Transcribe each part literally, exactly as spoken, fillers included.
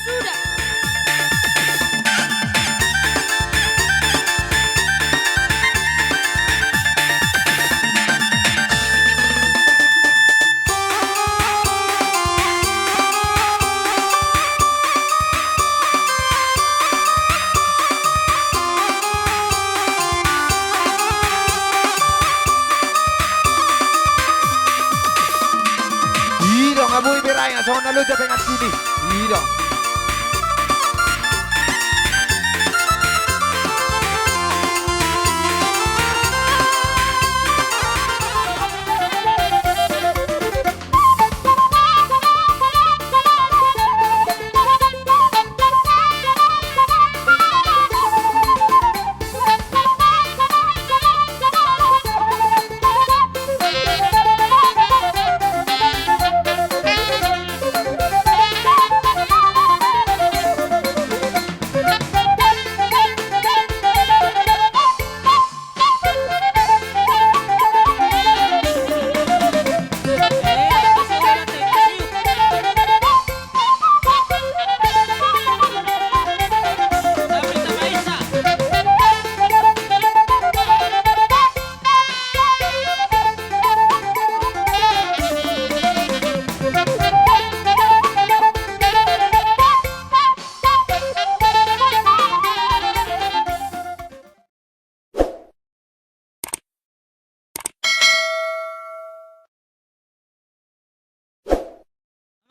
Sudah. Idong, abui berai na songon na loja pengan sini. Idong.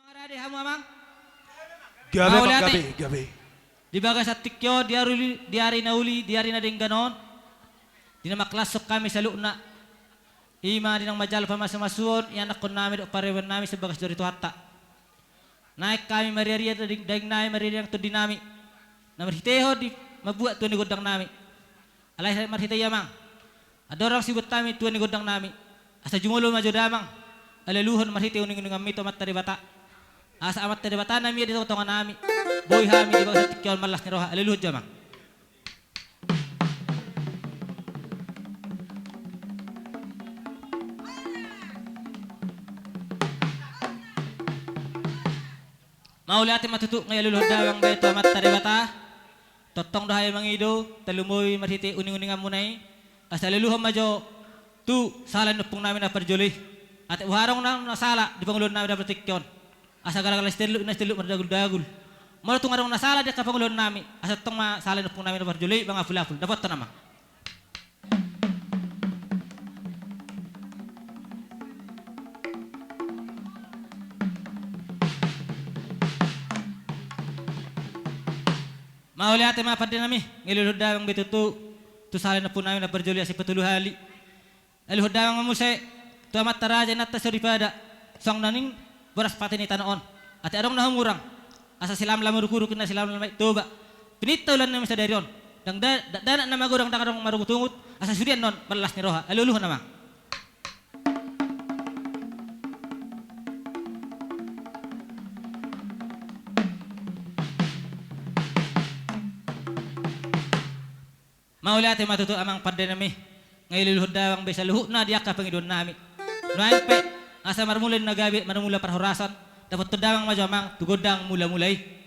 Amang, rade hamu, Amang? Gabe, Amang, gabe, gabe. Di bagasan tingki on, di ari, di ari na uli, di ari na denggan on, di na mangkalashon hami saluhutna, i ma di naung manjalo pamasumasuon ianakkonnami dohot paribanami sian bagas joro ni Tuhanta. Naeng hami mariaria daging, dagingnami, mariaria tondinami, na marhitehon di mambuat tua ni gondangnami. Alai sai marhite i, Amang, andorang sibuat hami tua ni gondangnami, asa jumolo ma jo damang aluluhon marhite uninguninganmi tu Amanta Debata, asa Amanta Debata na mian di tongatonganami, boi hami di bagasan tingki on marlas ni roha. Aluluhon jo, Amang. Mauliate ma tutu nga i aluluhon damang be tu Amanta Debata. Tongtong do hami mangido, tarlumobi marhite uninguninganmuna i, asa aluluhon ma jo tu sala ni ompungnami na parjolo i. Ate boha adong na, na sala di pangoluannami dapot tingki on, asa galagala sitelluk, na sitelluk mardaguldagul. Molo tung adong na sala di angka pangoluannami, asa tong ma sala ni ompungnami na parjolo i mangapulapul. Dapothon, Amang. Mauliate ma pandenami, nga i aluluhon damang be tutu tu sala ni ompungnami na parjolo i, asi patolu hali. Aluluhon damang ma muse tu amanta raja, inanta soripada, suang naning boras pate ni tano on. Ate adong na humurang, asa silamlam urukuru, ninna silamlam Aek Toba. Pininta ulaonnami sadari on, ndang da-, da-, dakdanak na magodang, ndang adong marungutungut, asa sude annon marlas ni roha. Aluluhon, Amang. Mauliate ma tutu, Amang pandenami, nga i aluluhon damang be saluhutna di angka pangidoannami. Nuaeng pe, asa marmula ninna gabe, marmula parhorasan, dapothon damang ma jo, Amang, tu gondang mulamula i.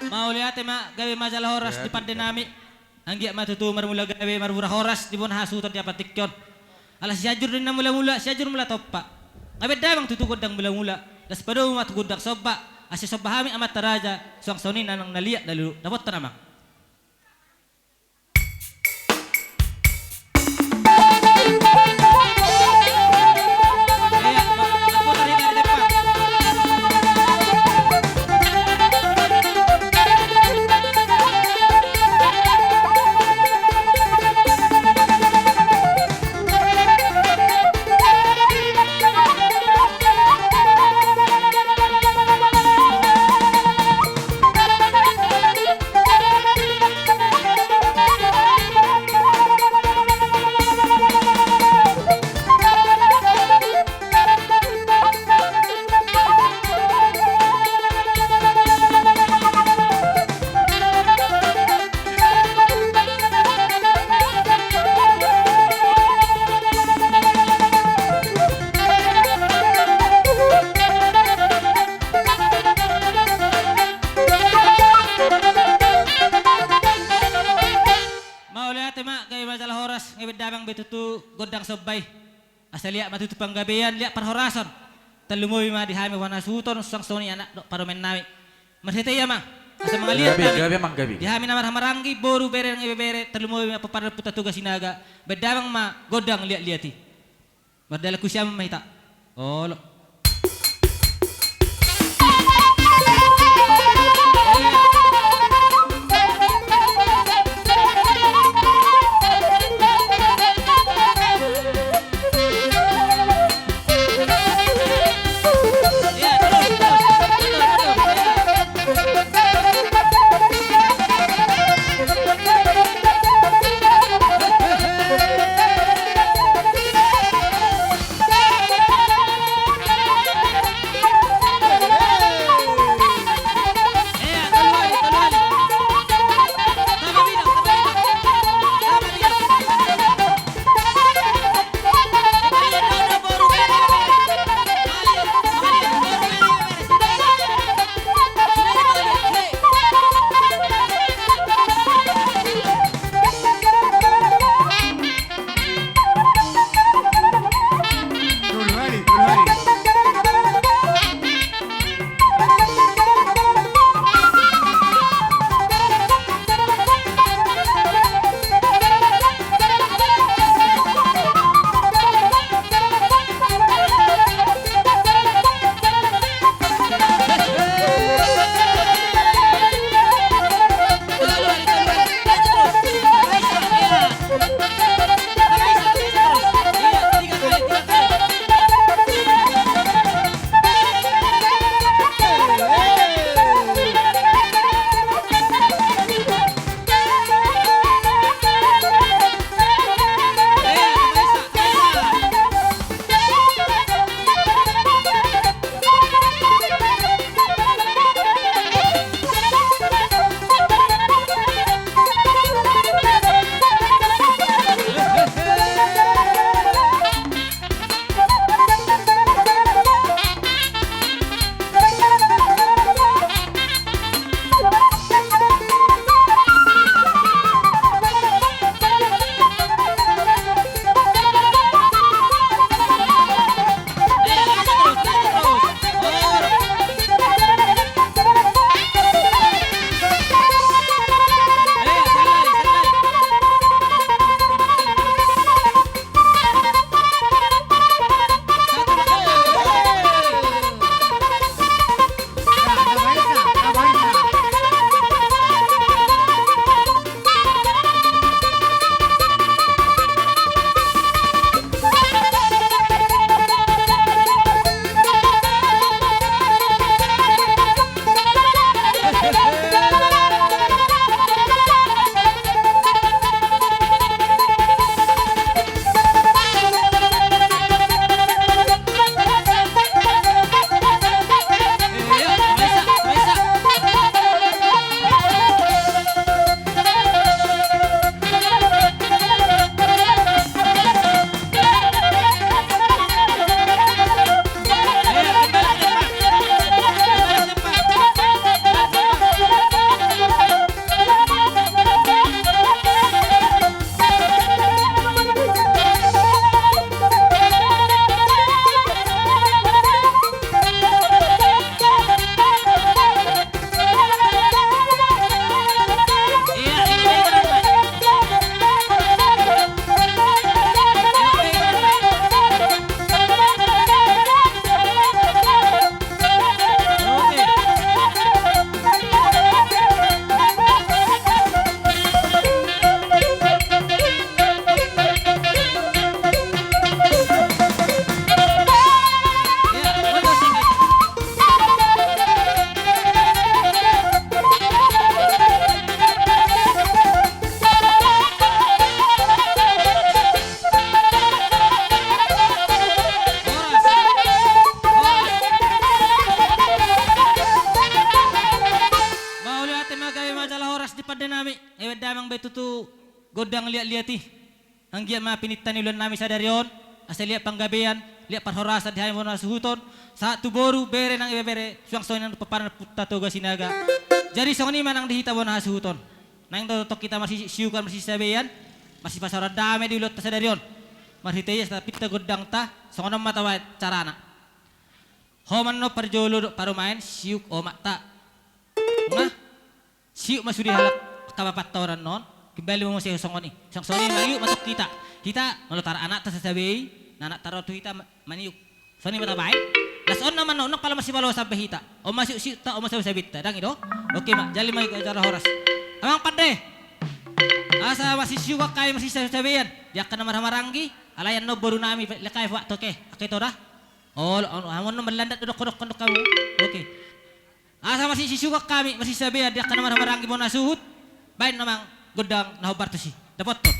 Mauliate ma, gabe ma jala horas di pandenami. Anggiat ma tutu marmula gabe, marmula horas di bona hasuhuton di ampang tingki on. Ala Sianjur do ninna mulamula, Sianjur mula tompa. Nga baen damang tutu gondang mulamula, laos padomu ma tu gondang somba, asa somba hami amanta raja, suang songon i nang na liat na lolo. Dapothon, Amang. Tutu gondang somba i. Asa liat ma tutu panggabean, liat parhorasan. Tarlumobi ma di hami bona hasuhuton, suang songon i anak dohot parumaen nami. Marhite i amang, asa mangaliat hami. Gabe, gabe amang, gabe. Di hami na marhahamaranggi, boru, bere nang ibebere, tarlumobi ma pomparan ni Ompunta Toga Sinaga. Baen damang ma gondang liatliat i. Mardalan tu siamun ma hita. Olo. Mauliate ma, gabe ma jala horas di pande nami. Baen damang be tutu gondang liatliat i. Anggiat ma pininta ni ulaon nami sadari on, asa liat panggabean, liat parhorasan di hami bona hasuhuton, sahat tu boru, bere nang ibebere, suang songon i nang pomparan ni Ompunta Toga Sinaga. Jadi songon i ma nang di hita bona hasuhuton. Naeng do tongtong hita marsisiukan, marsisabeian. Sipasaoran dame di ulaonta sadari on. Marhite i asa tapinta gondangta, songon on ma tabaen carana. Ho ma annon parjolo dohot parumaen, siuk omakta. Nga, siuk ma sude halak habapatta on annon, kembali ma muse songon i. Songon i, mangihut ma tong hita. Hita, molo tar anakta sasabe i, na anakta ro tu hita ma-, maniuk. Songon i ma tabaen. Las on nama annon, unang pala masibalosan be hita. On ma siuk-siukta, on ma sabe-sabenta. Dang i do? Oke ma, jalo ma jala horas. Amang pande. Asa masisiukan hami, masisabsabean. Di angka na marhahamaranggi, alai annon boru nami, lekai fuak toke. Ake to da? Olo, olo, hamu annon marlandat do dokkon-dokkon do hamu. Oke. Asa masisisuhuk hami, masisabean di angka na marhahamaranggi bona suhut, baen nama gondang na hombar tusi. Dapothon.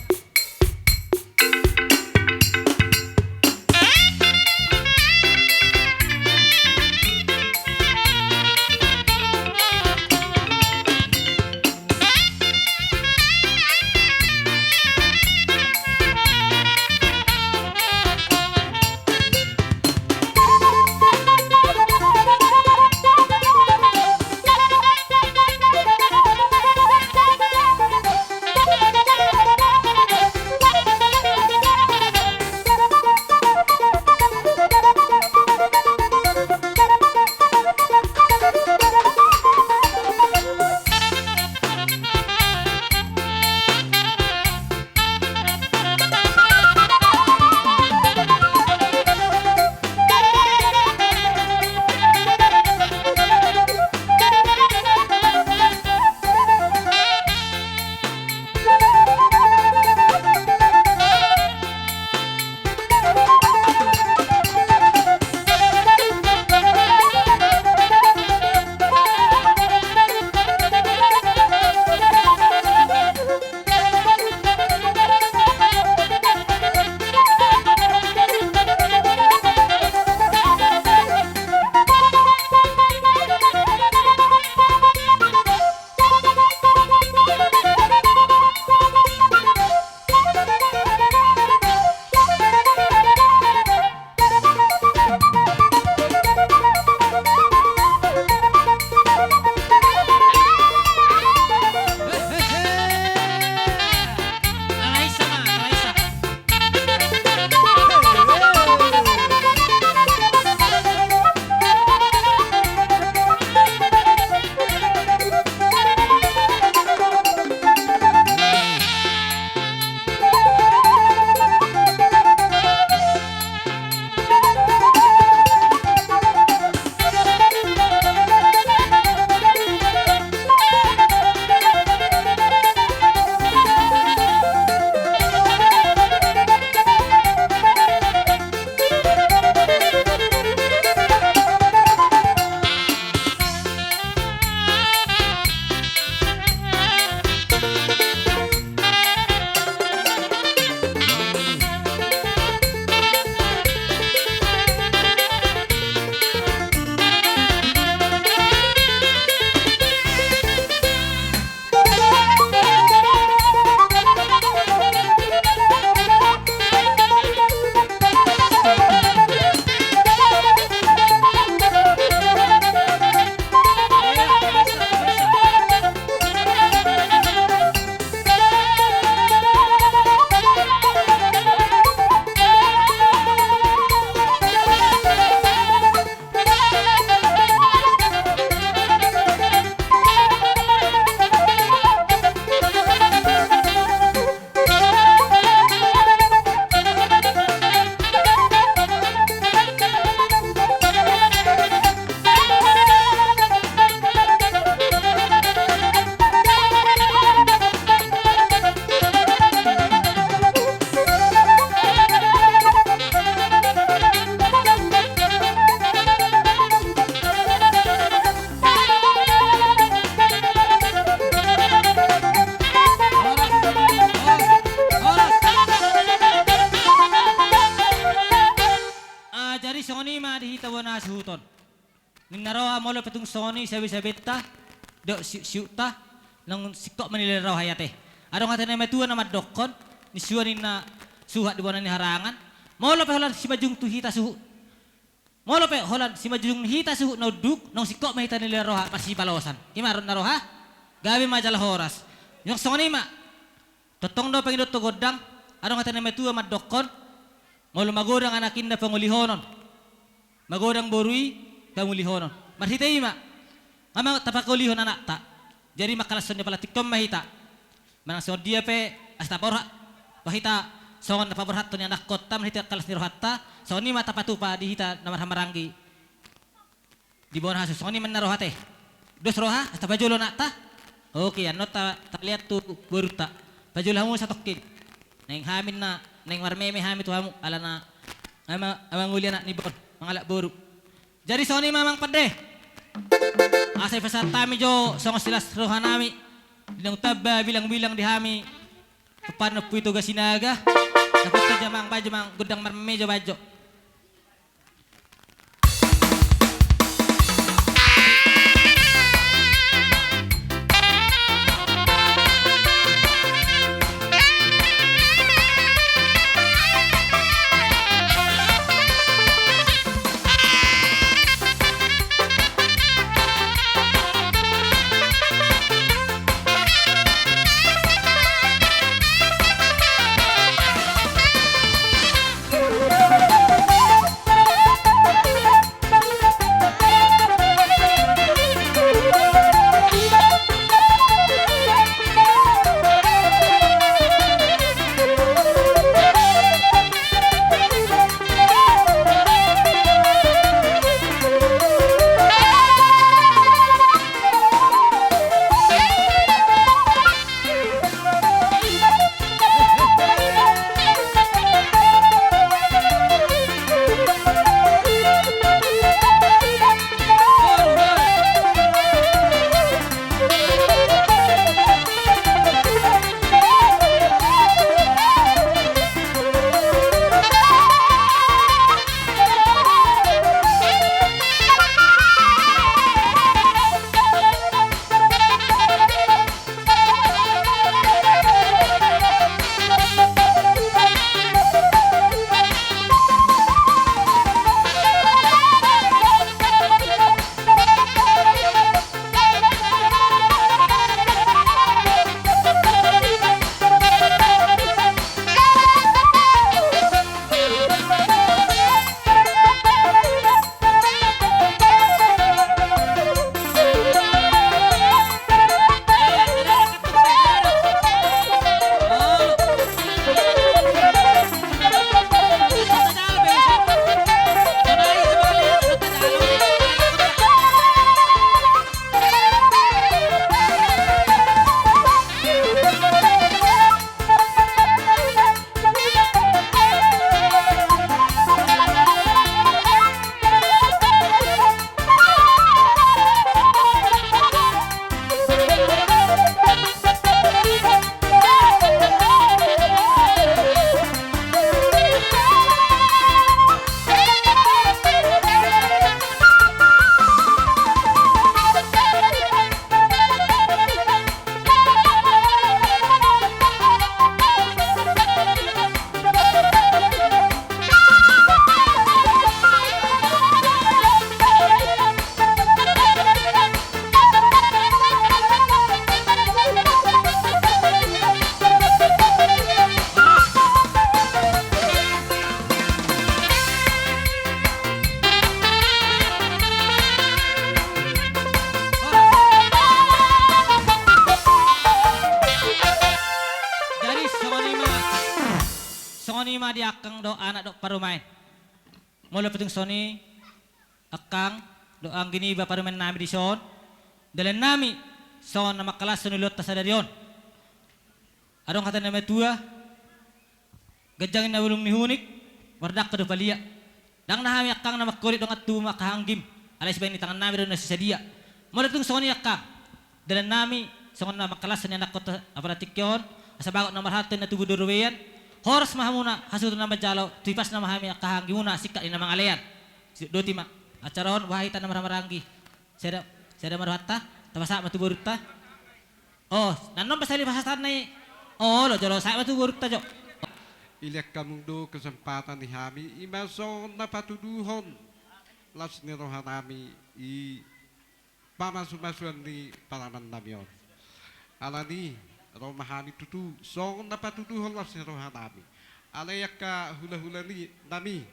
Ah, jadi songon i ma di hita bona suhut on. Ninna roha molo pe tung songon i sabe-sabenta dohot siuk-siukta, naung singkop ma nilala ni roha i ate. Adong hata ni natuatua na mandokkon, nisua ninna suhat di bona ni harangan. Molo pe holan simanjujung tu hita suhut, molo pe holan simanjujung ni hita suhut na unduk, naung singkop ma hita nilala ni roha, masibalosan. I ma ro na roha, gabe ma jala horas. Ima songon i ma. Tongtong do pangidoan tu gondang, adong hata ni na matua mandokkon, molo magodang anak i na pangulihonon, magodang boru i pangulihonon. Marhite i ma, nga ma tapangulihonon anakta. Jadi mangkalashon ni apala tingki on ma hita. Manang songon dia pe asa tapaborhat, wah hita songon na paborhathon ni anakkonta, marhite mangkalas ni rohanta, songon i ma tapatupa di hita na marhahamaranggi. Di bona hasuhuton i ma na roha te. Dos roha, asa tapajolo anakta. Oke, annon ta, talean tu borunta. Pajolo hamu satongkin. Naeng hami na, naeng marmeme hami tu hamu, alana nga ma, nga mangoli anak ni bon, mangalap boru. Jadi songon i ma amang pande. Asa dipasahat hami jo songon silas roha nami. Di naung tamba bilang-bilang di hami. Papanompu i Toga Sinaga. Dapothon jo amang, baen jo amang gondang marmeme jo, baen jo. Jadi songon i ma, songon i ma di angkang dohot anak dohot parumaen. Molo pe tung songon i angkang dohot anggi niba parumaen nami dison, dalan nami songon na mangkalashon ni ulaonta sadari on. Adong hata ni na matua, ganjang i na bulung ni hunik, mardangka do palia. Ndang na hami angkang na mangkolit dongan tubu ma angka hahaanggim, alai sibaen ni tangan nami do na so sadia. Molo tung songon i angkang, dalan nami songon na mangkalashon ni anakkonta apala tingki on, asa bagot na marhalto, na tubu do robean. Horas ma hamuna hasuhuton na manjalo, tu ipasna ma hami angka hahaanggimuna singkat ni na mangalean. Sidok doti ma acara on, boha hita na marhahamaranggi. Sada, sada ma rohanta, tapasahat ma tu borunta. O, annon pe sali pasahatanna i. O, olo, jolo sahat ma tu borunta jo. Dilehon hamu do kesempatan di hami, i ma songon na patuduhon las ni roha nami i pamasumasuon ni parumaen nami on. Alani Ro ma hami tutu songon na patuduhon las ni rohanami. Alai angka hulahula ni nami,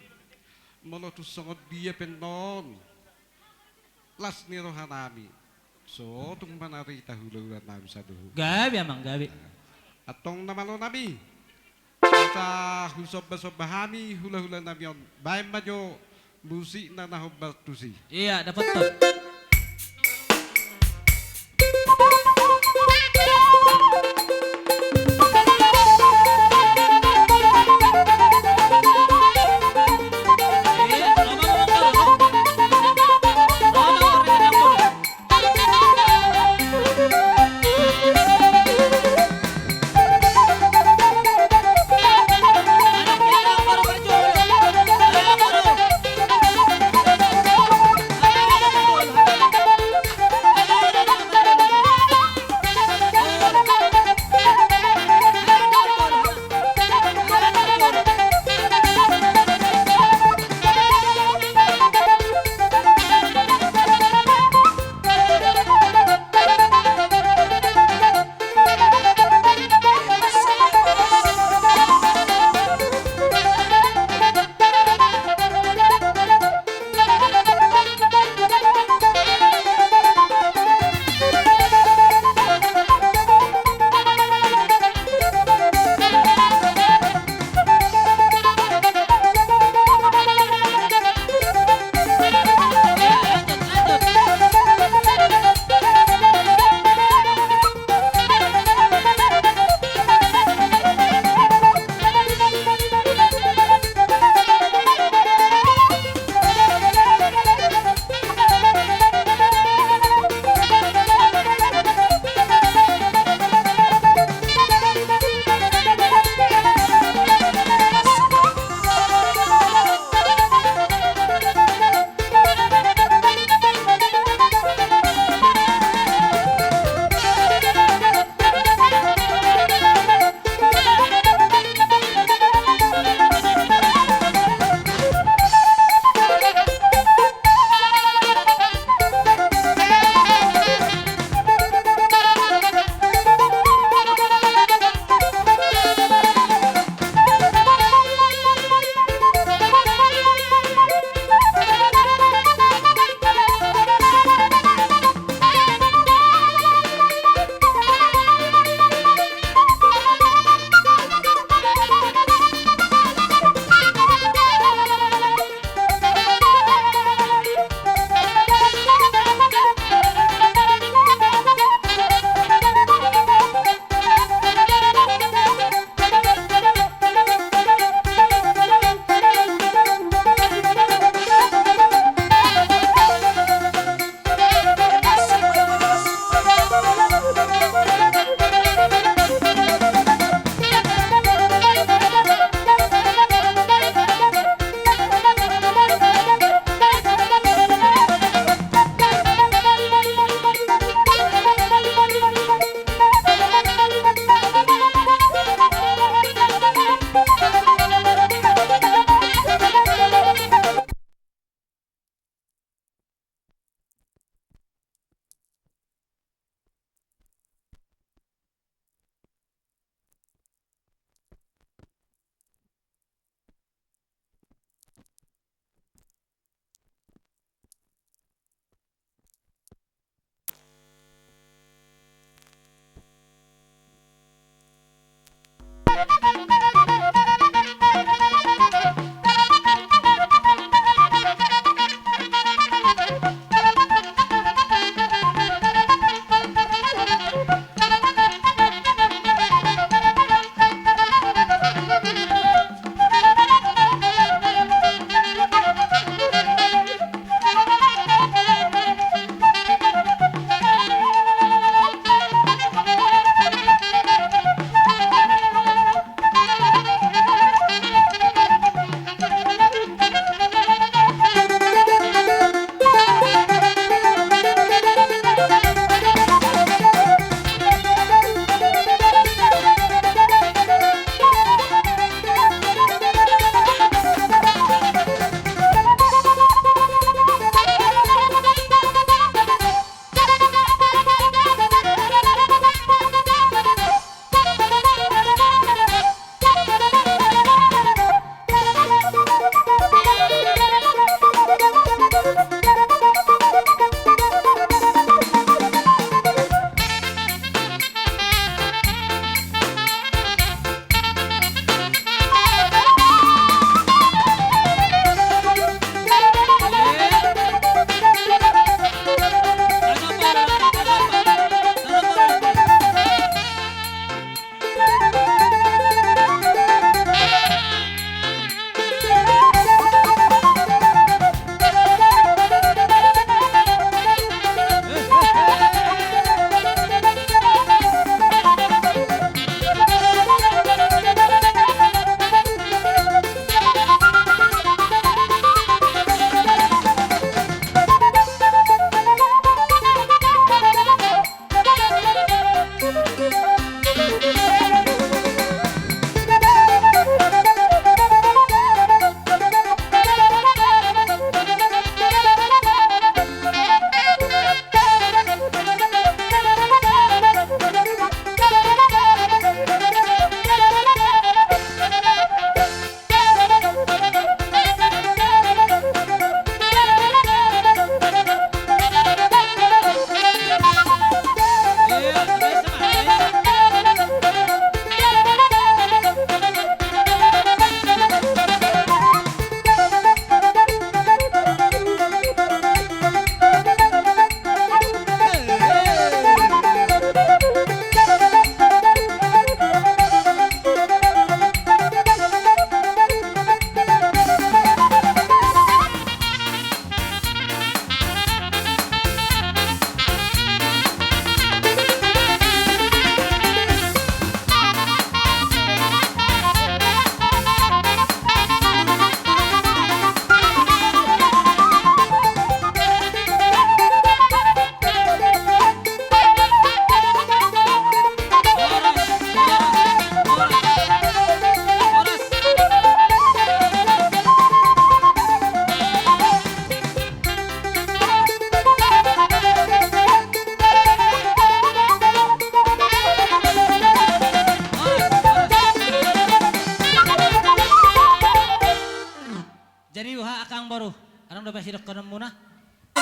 molo tung songon dia pe annon las ni rohanami, so tung manarita hulahulanami sadohot. Gabe, amang, gabe. Antong na malo nami, asa husombasomba hami hulahulanami on, baen ma jo musikna na hombar tusi. Iya, dapothon.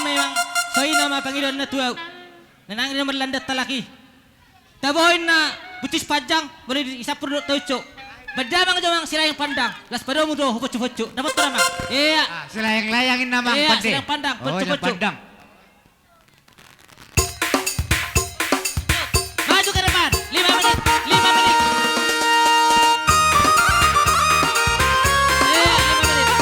memang so i nama pangidoan na tu ahu. Nanang i na marlandat halak i. Taboa inna butis panjang, boi disampur dohot tauco. Baen damang jo amang Silaeng Pandang, laos padomu do huponcuponcu. Dapot tu nama. Iya. Ah, Silaeng Layang inna amang. Iya, pande. Silaeng Pandang, oh, poncuponcu. Pandang. Maju ke depan, lima menit, lima menit. Iya, lima menit.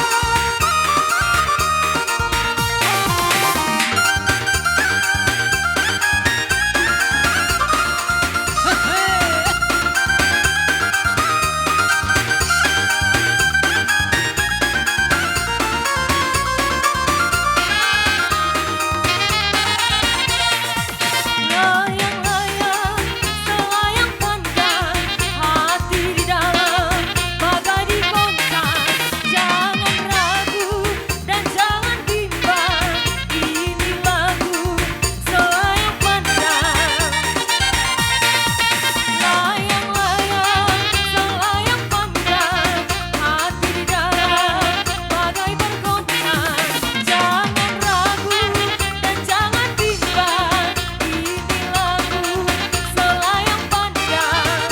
Layang-layang selayang pandang, hati di dalam bagai digoncang. Jangan ragu dan jangan bimbang, ini lagu selayang pandang. Layang-layang selayang pandang, hati di dalam bagai bergoncang. Jangan ragu dan jangan bimbang, ini lagu selayang pandang.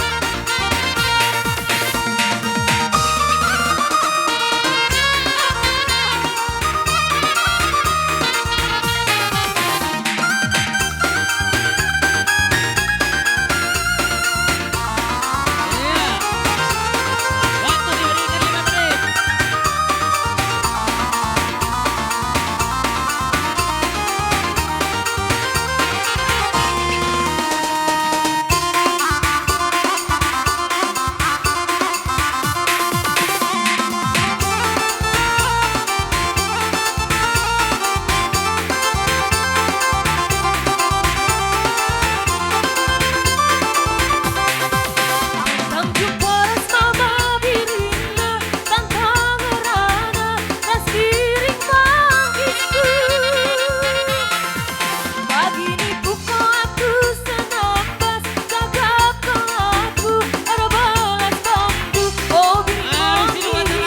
Bagini buko aku senambas, gagap kelaku, ada balas bambu, oh, bini.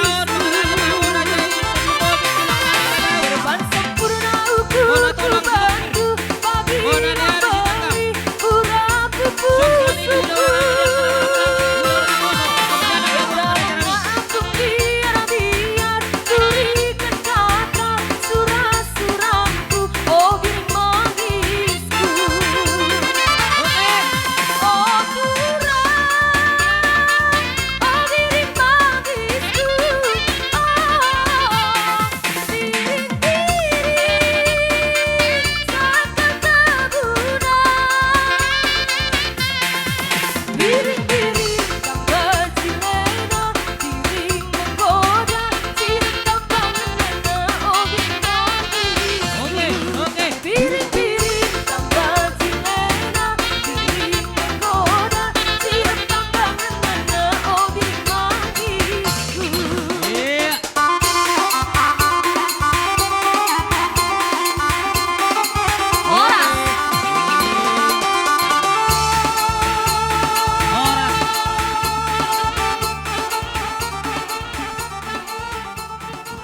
Korban sempurna ukur ku bantu, bagi bali uraku pusuku. Darma agung biar-biar, duri kencata surat-surat.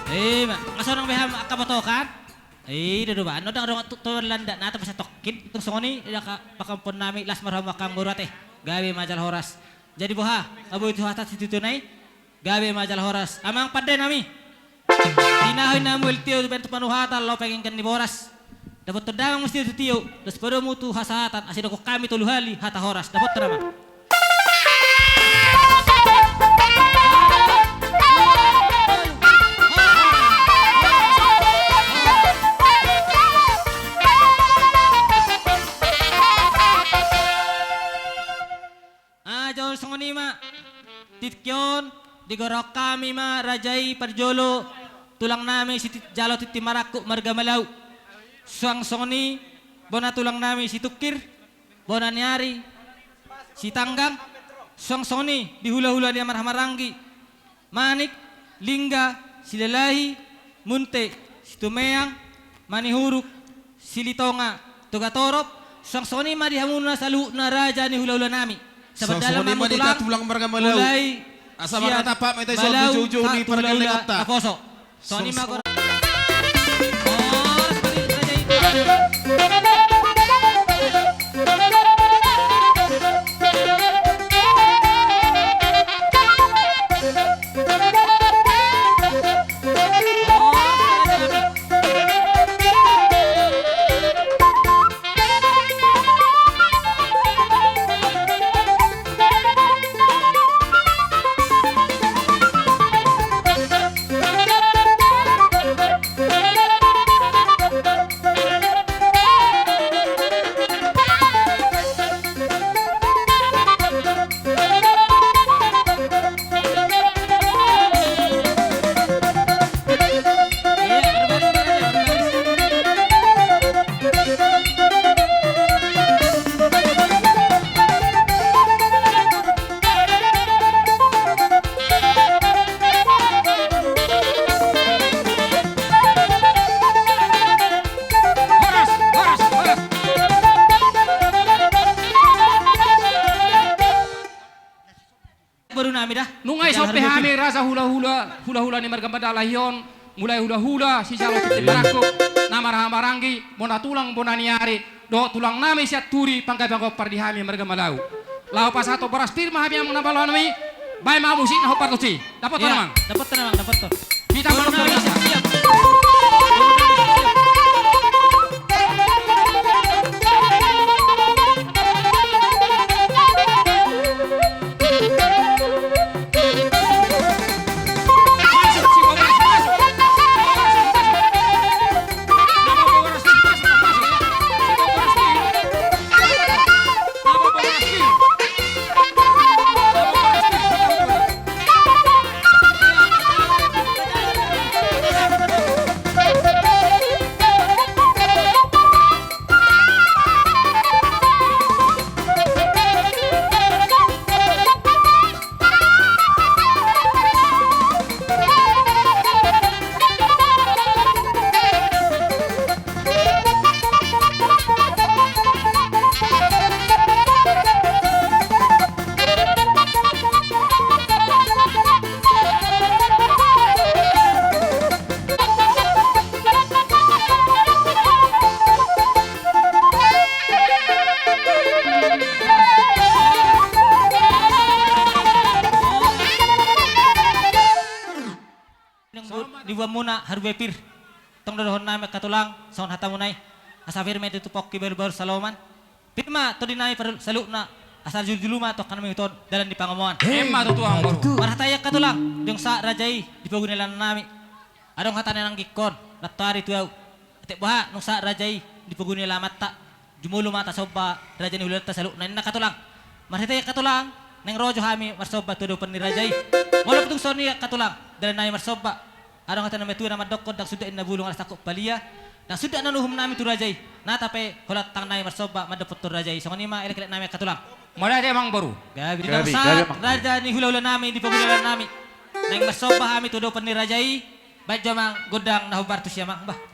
Ima, nga sonang be hamu angka botokan. I do do ba, na ndang adong tu, tu landa na tu pasatokkin. Tung songon i, ida ka pakampon nami, las ma rohamu angka boru ate. Gabe ma jala horas. Jadi boha, nga boi tu hata situtu nai. Gabe ma jala horas. Amang pande nami. Tinahu inna hamu tio baen tu panuhatan laho pangingkan ni boras. Dapothon damang musti tu tio, laos padomu tu hasahatan, asa didok hami tolu hali hata horas. Dapothon damang. Ah, jolo songon i ma. Tingki on, digorahon hami ma raja i parjolo, tulang nami si Ti-, jalo Tintin Marangkup marga Malau. Suang songon i, bona tulang nami Situngkir, bona ni ari Sitanggang, suang songon i, di hula-hula ni Amar Hamaranggi. Manik, Lingga, Silalahi, Munte, Situmeang, Manihuruk, Silitonga, Togatorop, suang songon i ma di hamuna saluhutna raja ni hula-hula nami. Suang songon i ma di tulang marga Malau. Mulai asa marnatap ma hita i songon i di ujung-ujung ni pargellengonta. Naposo. Songon i ma gora. Horas ma di raja i. Boru nami da. Nunga i sompe hami raja hulahula, hulahula ni marga Mandalahi on, mulai hulahula sijalo tintin marangkup, na marhaha maranggi, bona tulang bona ni ari, dohot tulang nami Sianturi, panggabean gompar di hami marga Malau. Laho pasahathon boras pir ma hami amang na malo nami. Baen ma musik na hombar tusi. Dapothon amang. Dapothon amang, dapothon. Hita boru nami siap. Di buanmuna haru be pir. Tong do dohonon nami angka tulang songon hatamuna i. Asa pir ma i tutu pongki baru-baru saloman. Pir ma tondi nami parsaluhutna. Asa julu-julu ma tu angka na mangihut on dalan ni pangomoan. Emma tutu amang boru. Marhata i angka tulang, dung sahat raja i di pogu ni alaman nami. Adong hata na ninanggingkon nantoari tu ahu. Atik boha dung sahat raja i di pogu ni alamanta. Jumolo ma tasomba raja ni hulahulanta saluhutna ninna angka tulang. Marhite i angka tulang, naeng ro jo hami marsomba tu adopan ni raja i. Molo pe tung songon i angka tulang, dalan nami marsomba. Adong hata ni na matua na mandokkon ndang sundat inna bulung ala sangkut palia. Ndang sundat annon uhum nami tu raja i. Nata pe holan tang nami marsomba mandophon tu raja i. Songon i ma elek-elek nami angka tulang. Mauliate amang boru. Gabe. Dung sahat raja ni hulahula nami di pogu ni alaman nami. Naeng marsomba hami tu adopan ni raja i. Baen jo amang gondang na hombar tusi amang bah.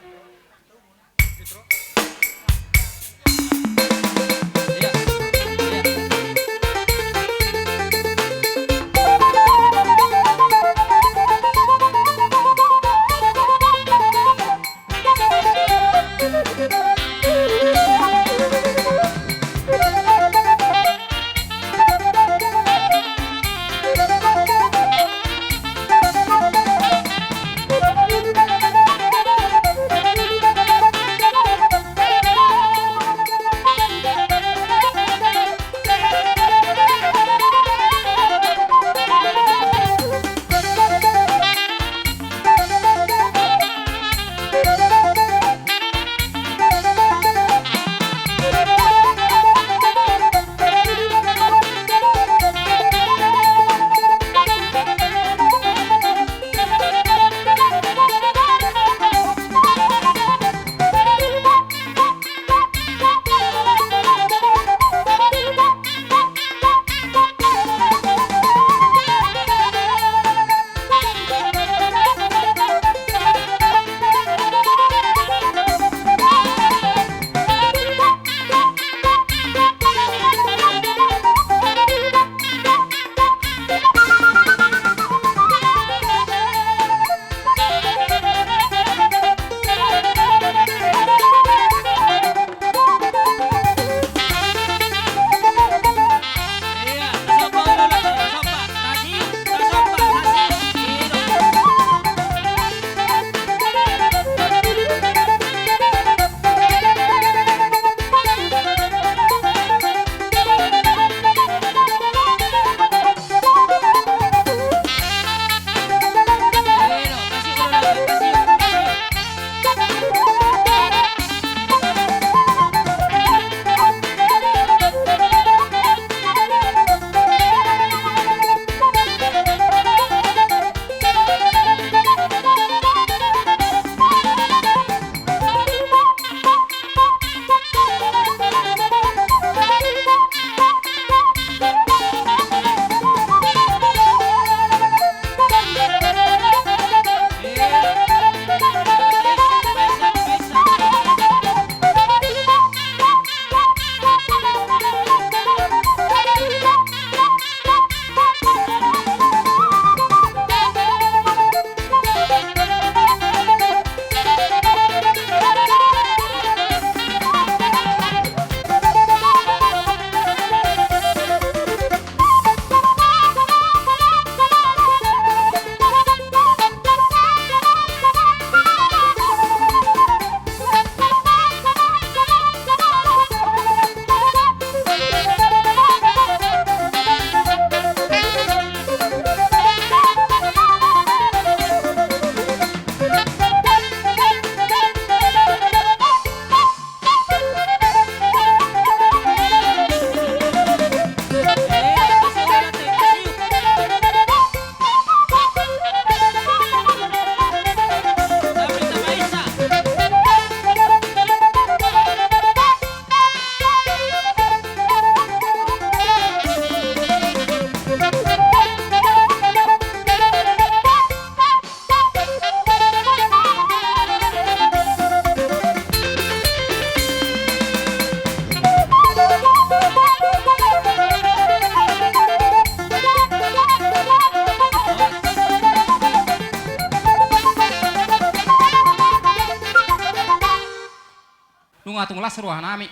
Nunga tung las rohanami.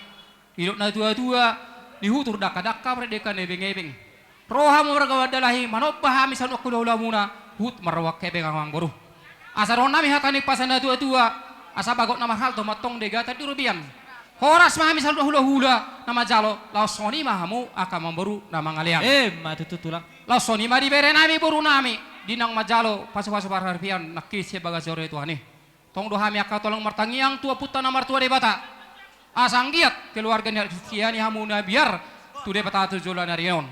Didok natuatua, dihutur dangkadangka, marende dengke na ebeng-ebeng. Ro hamu marga Mandalahi, manomba hami saluhut angka hulahulamuna, huhut marroha hepeng amangboru. Asa dohononnami hata ni pasa natuatua, asa bagot na marhalto ma antong denggan di robean. Horas ma hami saluhut hulahula na manjalo, laos songon i ma hamu angka amangboru na mangalean. Emma tutu tulang. Laos songon i ma di berenami borunami, di naung manjalo pasupasu parhaporseaon nangkin sian bagas joro ni Tuhan i. Tong do hami angka tulang martangiang tu Ompunta na martua Debata. Asa anggiat keluarga ni hata ni Kristian i hamu na biar tu Debata tu joloan ni ari on.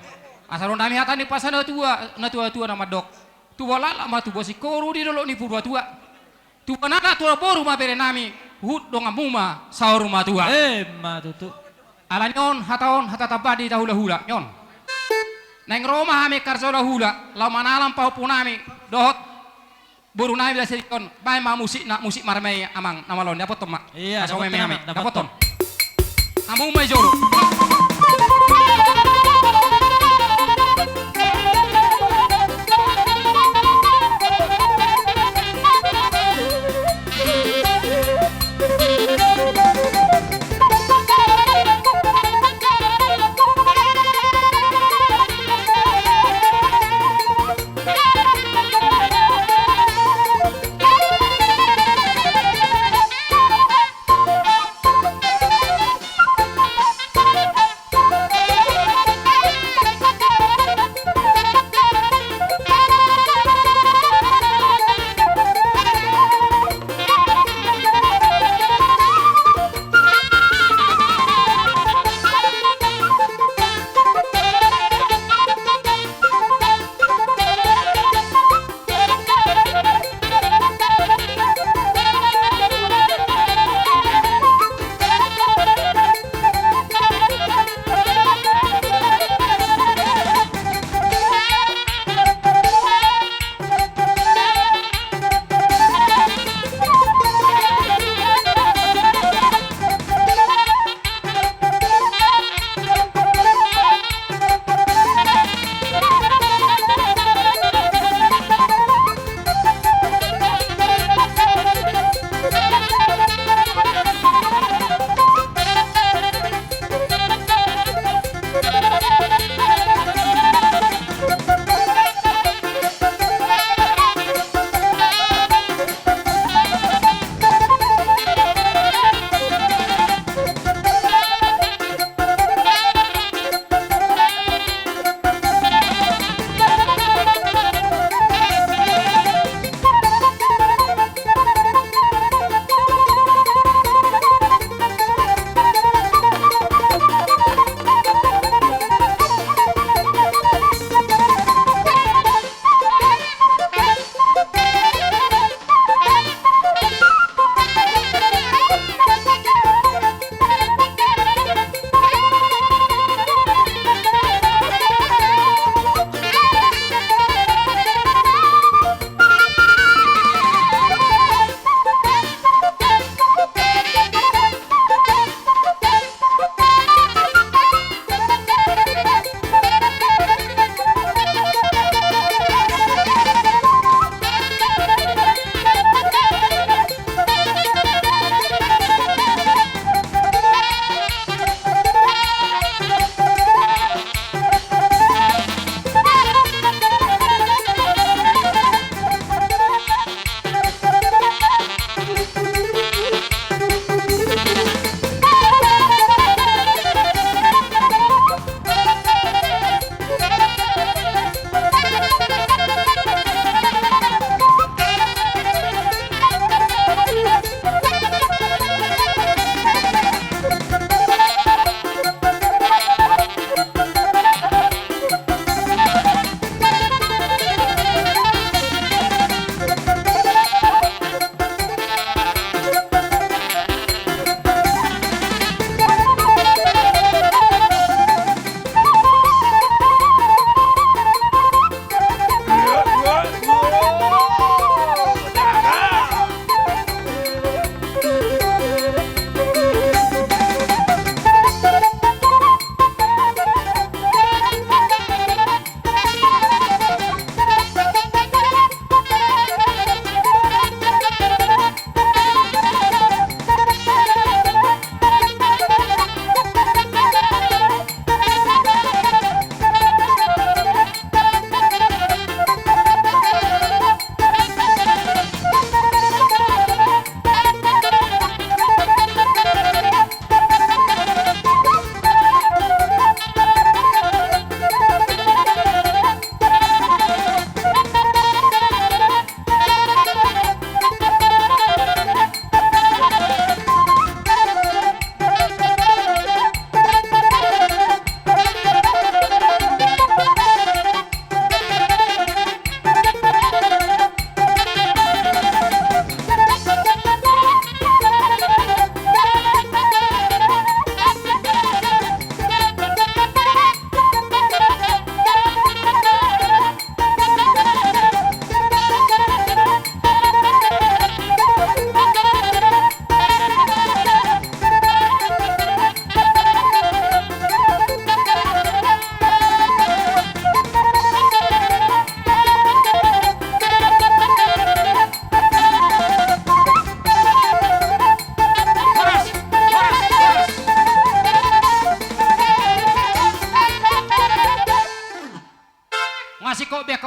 Asa dohononnami hata ni pasa natuatua, natuatua na mandok. Tubuan laklak ma tubuan singkoru di dolok ni Purbatua. Tubuan anak tubuan boru ma berenami, huhut donganmu ma saur matua. Emma tutu. Ala ni on hata on hata tamba di hita hulahula. Ni on. Naeng ro ma hami karja hulahula, laho manalam pahompunami dohot borunami Debata sedion, baen ma musikna, musik marmai amang na malo on, dapothon ma. Iya, asa dapothon meme hami, amang, dapothon. Dapothon. Hamu ma i jolo.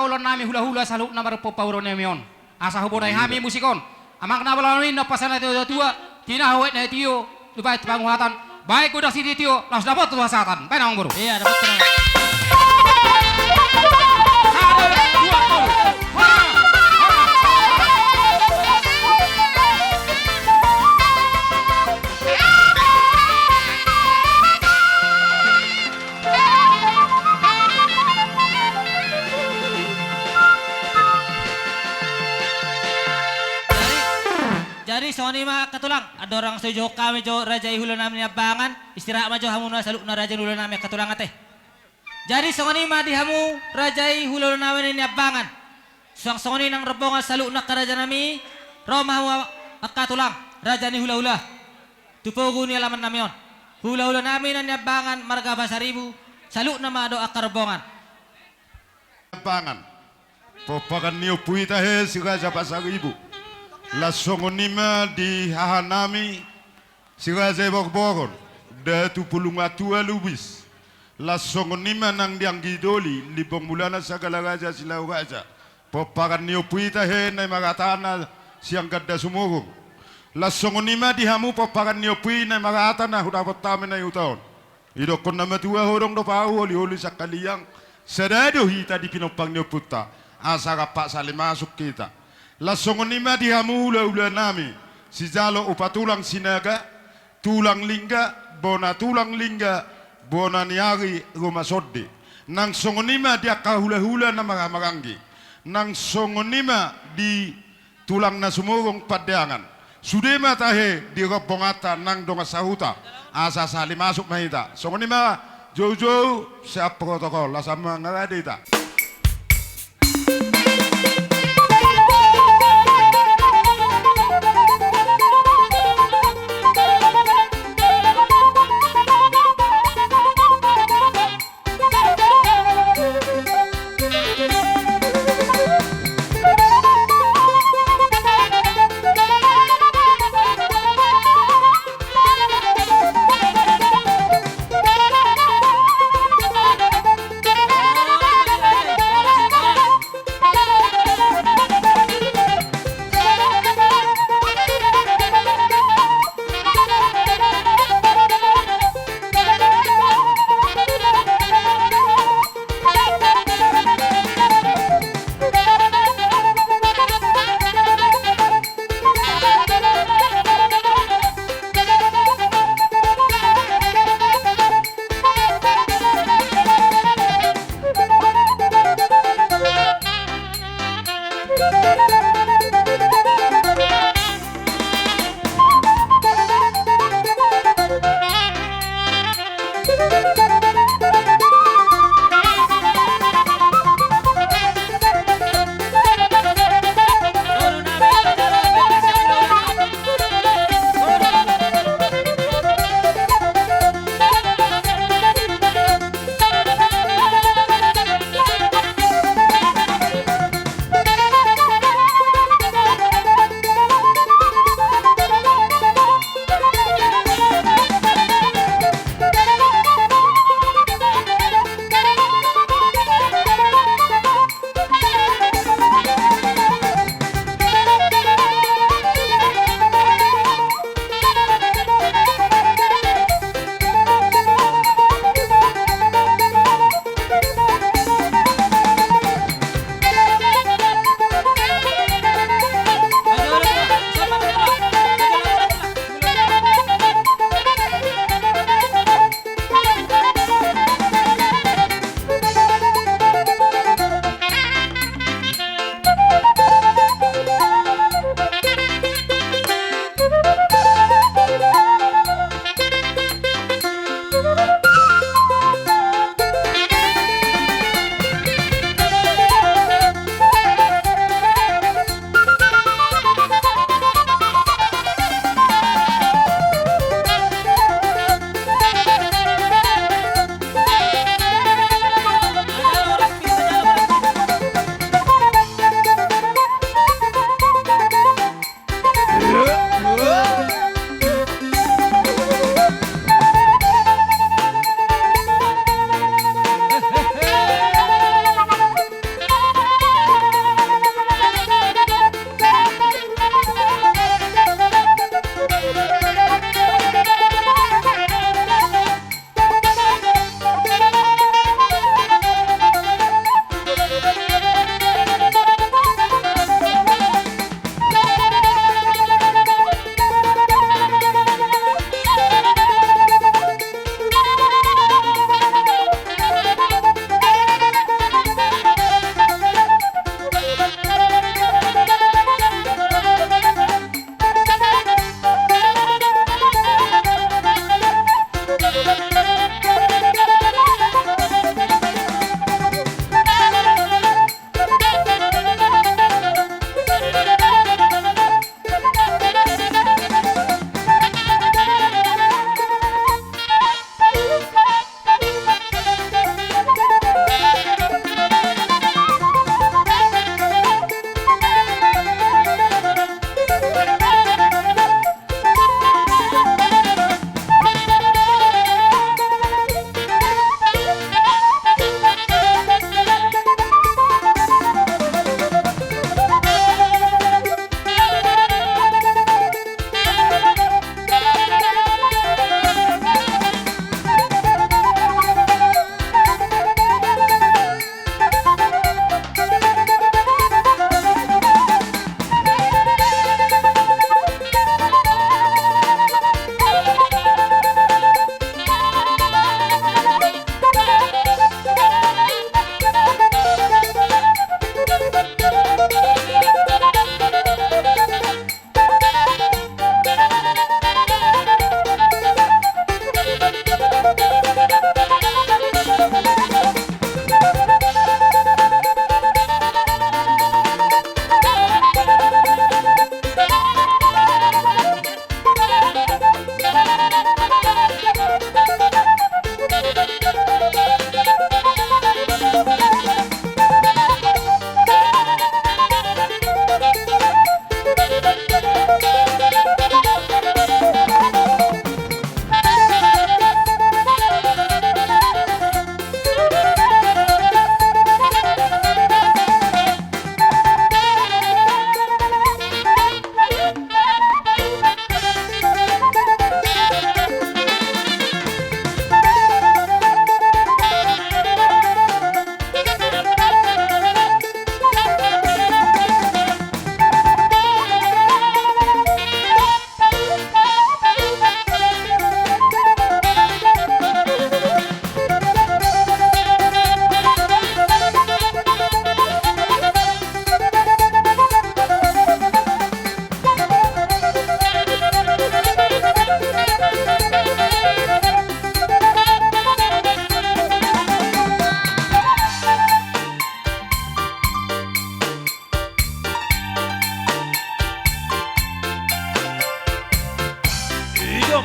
Ulaon nami hulahula saluhutna marpompa ulaon nami on. Asa hubodai hami musik on. Amang na molo i na pasahat na tio-tio, tinahu na tio, dibaen panguhatan. Baen godang sitio-tio, laos dapotan tu hasahatan. Baen amang boru. Iya, dapotan. Sada, dua, tolu. Jadi, jadi songon i ma angka tulang, andorang so dijou hami jo raja i hulahula nami Niambangan, istirahat ma jo hamuna saluhutna raja ni hulahula nami angka tulang ate. Jadi songon i ma di hamu raja i hulahula nami Niambangan. Suang songon i nang rombongan saluhutna angka raja nami, ro ma hamu angka tulang, raja ni hulahula. Tu pogu ni alaman nami on. Hulahula nami na Niambangan marga Pasaribu, saluhutna ma dohot angka rombongan. Niambangan. Pomparan ni ompu i tahe si Raja Pasaribu. Laos songon i ma di haha nami si Raja i Borboron. Datu Pulung Atua Lubis. Laos songon i ma nang di anggi doli, Limbong Mulana Sagala Raja Silau Raja. Pomparan ni ompu i tahe na i marhatana sian Ganda Sumurung. Laos songon i ma di hamu pomparan ni ompu i na i marhatana hudapot hami na i huta on. Idokkon na matua hodong do pahu, holi-holi sangkaliang, sada do hita di pinompar ni ompunta, asa rap salimasuk hita. Laos songon i ma di hamu hulahula nami, sijalo upa tulang Sinaga, tulang Lingga, bona tulang Lingga, bona ni ari Ruma Sonde. Nang songon i ma di angka hulahula na marhaha maranggi. Nang songon i ma di tulang na sumurung Pandeangan. Sude ma tahe di rombonganta nang dongan sahuta. Asa salimasuk ma hita. Songon i ma joujou sian protokol. Asa mangarade hita.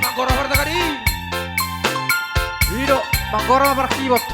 Manggora partakan i. I do, manggora ma parkibot.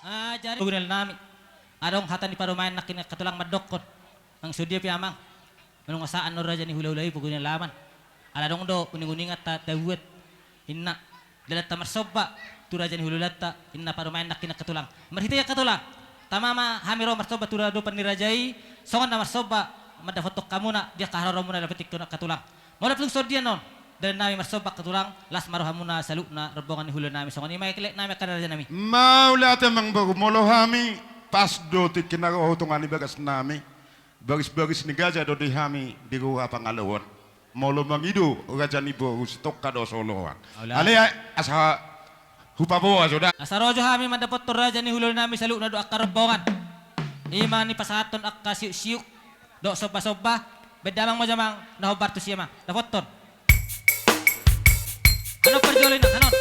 Ah, jadi, pagunel nami. Adong hata ni parumaen nangkin angka tulang mandokkon. Nang songon dia pe amang. Manungkun sahat do raja ni hulahula i pagunel nami. Ala adong do uninguninganta tabuat. Inna. Dalanta marsomba. Tu raja ni hulahulanta. Inna parumaen nangkin angka tulang. Marhite i angka tulang. Tama ma hami ro marsomba tu adopan ni raja i. Songon na marsomba. Mandapothon hamuna. Di angka haroromuna dapot ingkon angka tulang. Molo tung songon dia non. Dalan nami marsomba angka tulang. Las ma rohamuna saluhutna rombongan ni hulahula nami. Songon i ma elek nami angka raja nami. Mauliate amang boru, molo hami. Pas do tingki na ro tu tonga ni bagas nami. Bagisbagis ni gaja do di hami di rura Pangaloon. Molo mangido raja ni boru sitongka do so oloan. Alai asa hupaboa jo da. Asa ro jo hami mandapothon raja ni hulahula nami saluhutna dohot angka rombongan. I ma nipasahathon angka siuksiuk dohot sombasomba. Baen damang ma jo amang na hombar tusi amang. Dapothon. Anon parjolo inang, anon.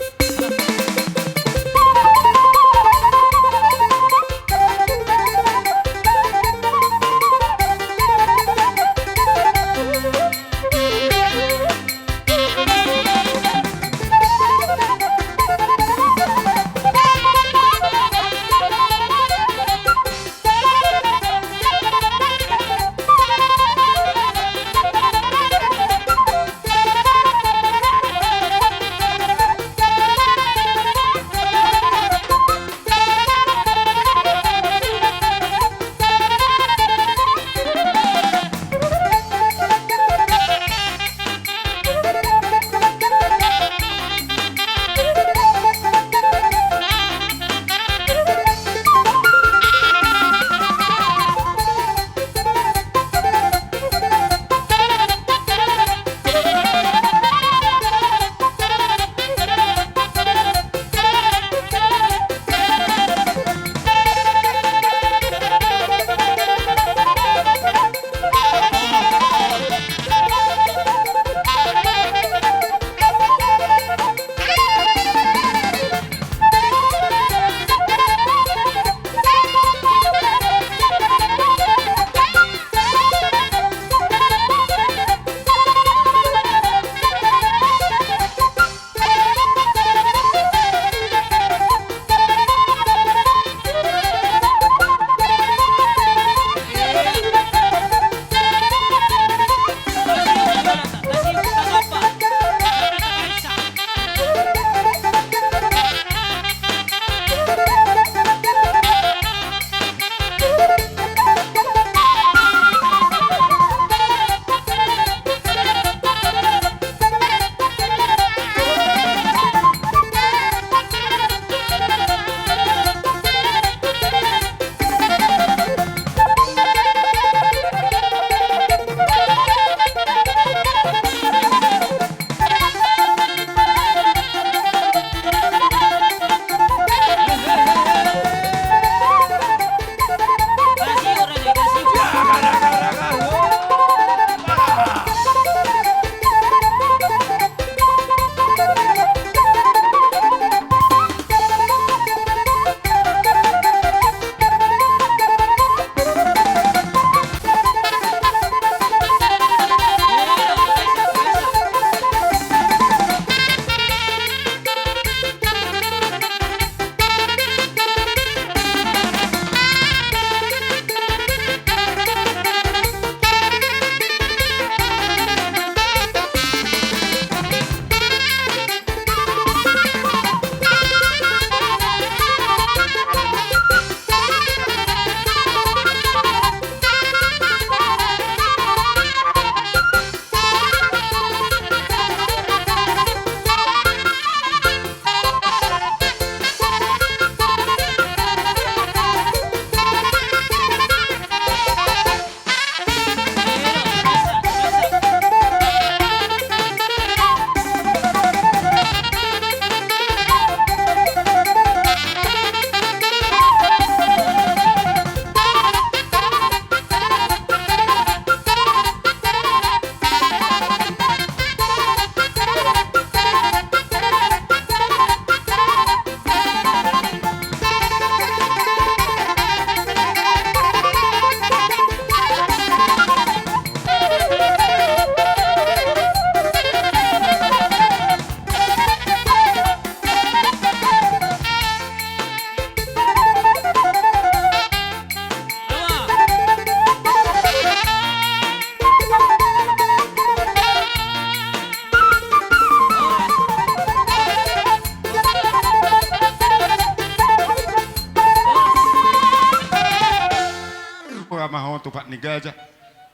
gaja.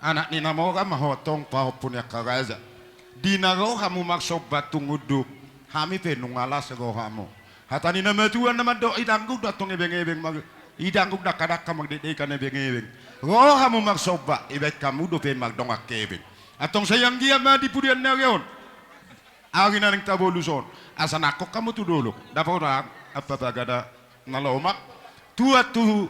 Anak ni na mora ma ho antong pahompu ni angka raja. Di na ro hamu marsomba tung unduk, hami pe nunga las ro hamu. Hata ni na matua na mandok, idangkuk do antong ebeng-ebeng mar-, idangkuk dangka-dangka mardekdekan ebeng-ebeng. Ro hamu marsomba, ibaen hamu dope mardongan hepeng. Antong sai anggiat ma di pudian ni ari on. Ari na naeng tabolus on. Asa nangkok hamu tu dolok. Dapotan, apa bagana na lomak. Tuat tu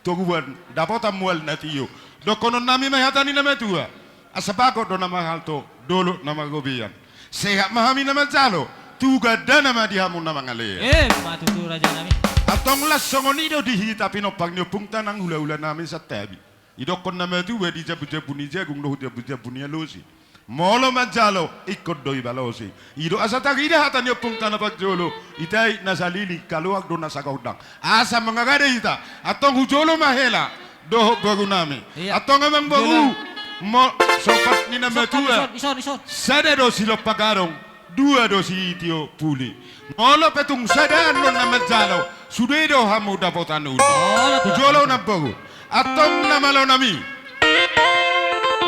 toruan. Dapotan mual na tio. Dohonon nami ma hata ni na matua. Asa bagot do na marhalto, dolok na marrobean. Sehat ma hami na manjalo, tu gandana ma di hamu na mangalean. Emma tutu raja nami. Antong las songon i do di hita pinompar ni ompungta nang hula-hula nami Santabi. Didokkon na matua di jambu-jambu ni jagung dohot jambu-jambu ni alosi. Molo manjalo, ingkon do ibalosi. I do asa tarida hata ni ompungta na parjolo, ita i na saliling, kaluar do na sagordang. Asa mangarade hita, antong hu jolo ma hela, dohot boru nami. Iya. Antong amang boru, mo-, sopat ni na matua. Ison, ison, ison. Sada do silompa gadong, dua do sitio puli. Molo pe tung sada annon na manjalo, sude do hamu dapotan uli. Olo, hu jolo amang boru. Antong na malo nami.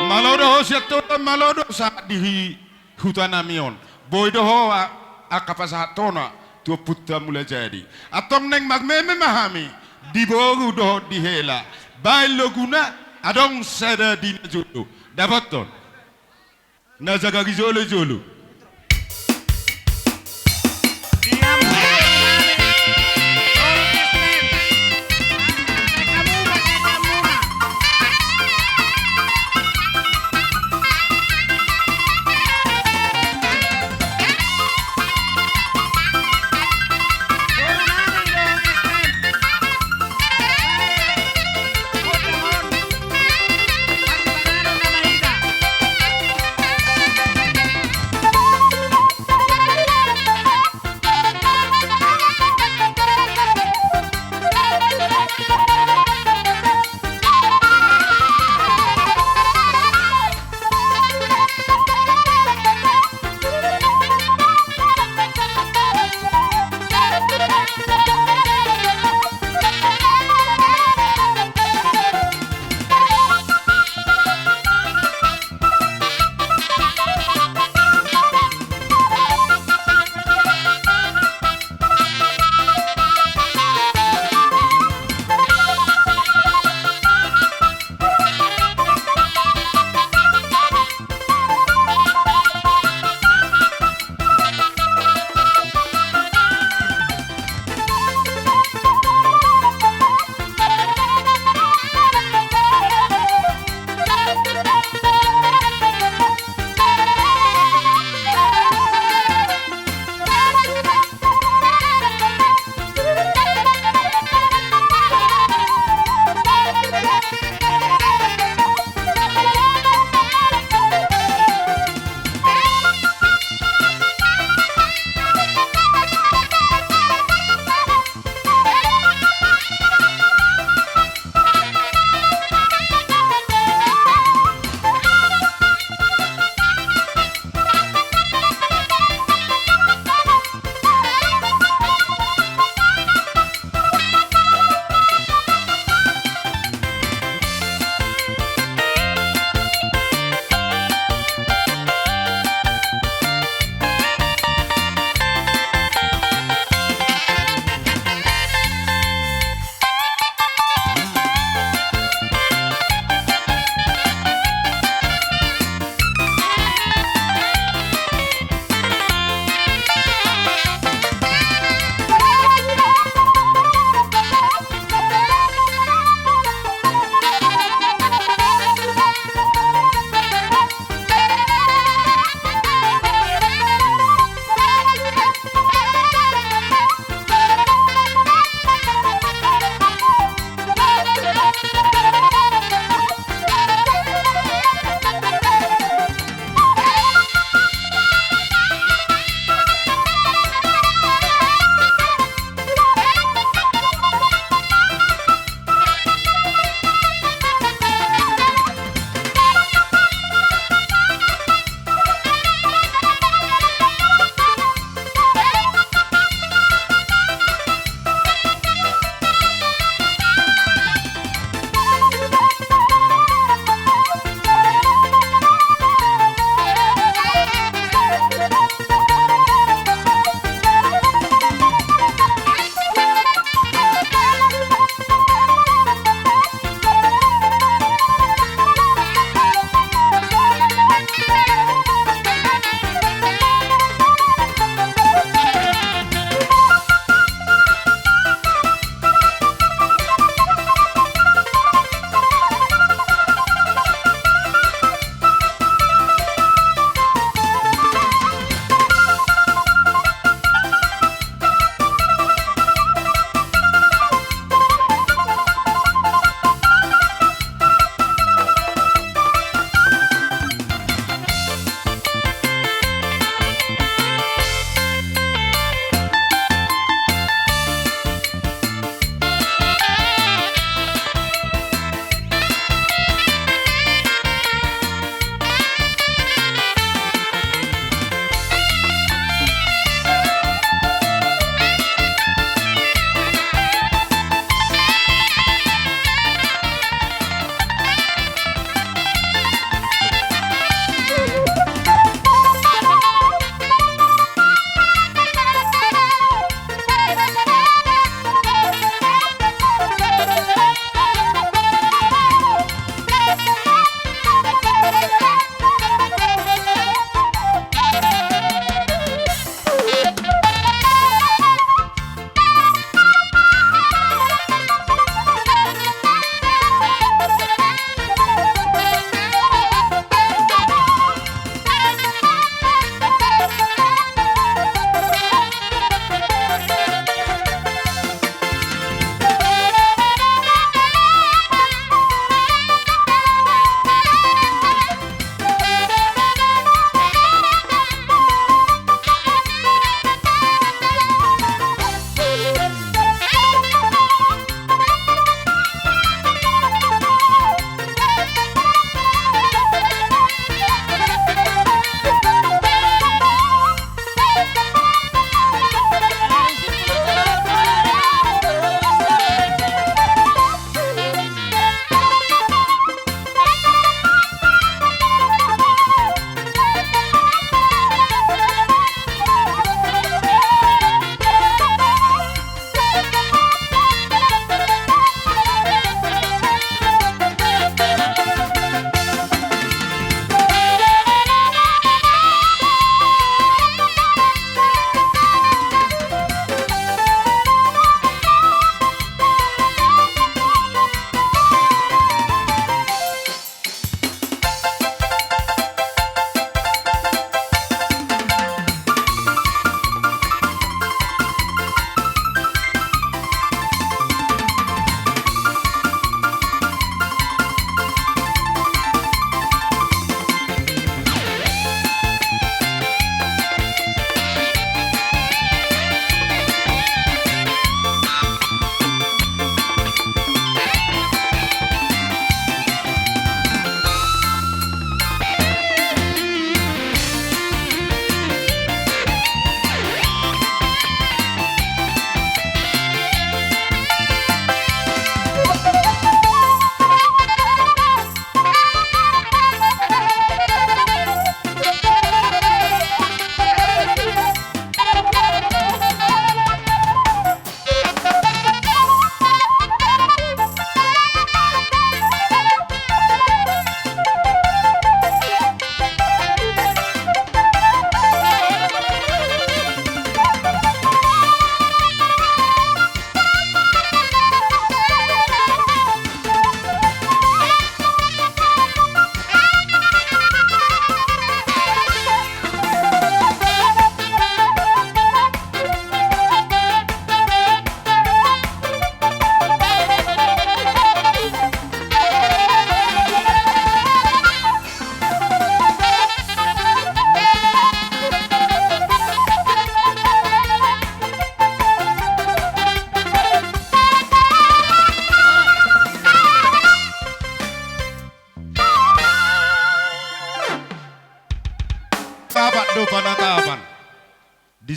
Malo do ho sian tona, malo do sahat di hi- huta nami on. Boi do ho a-, angka pasahathonna tu ompunta Mulajadi. Antong naeng marmeme ma hami di boru dohot di hela. Baen loguna adong sada di na jolo. Dapothon. Na jaga di jolo-jolo.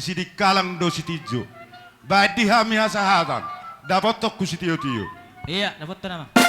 Sidikalang do sitinju. Baen di hami hasahatan. Dapothon tu sitiotio. Ia, dapothon nama.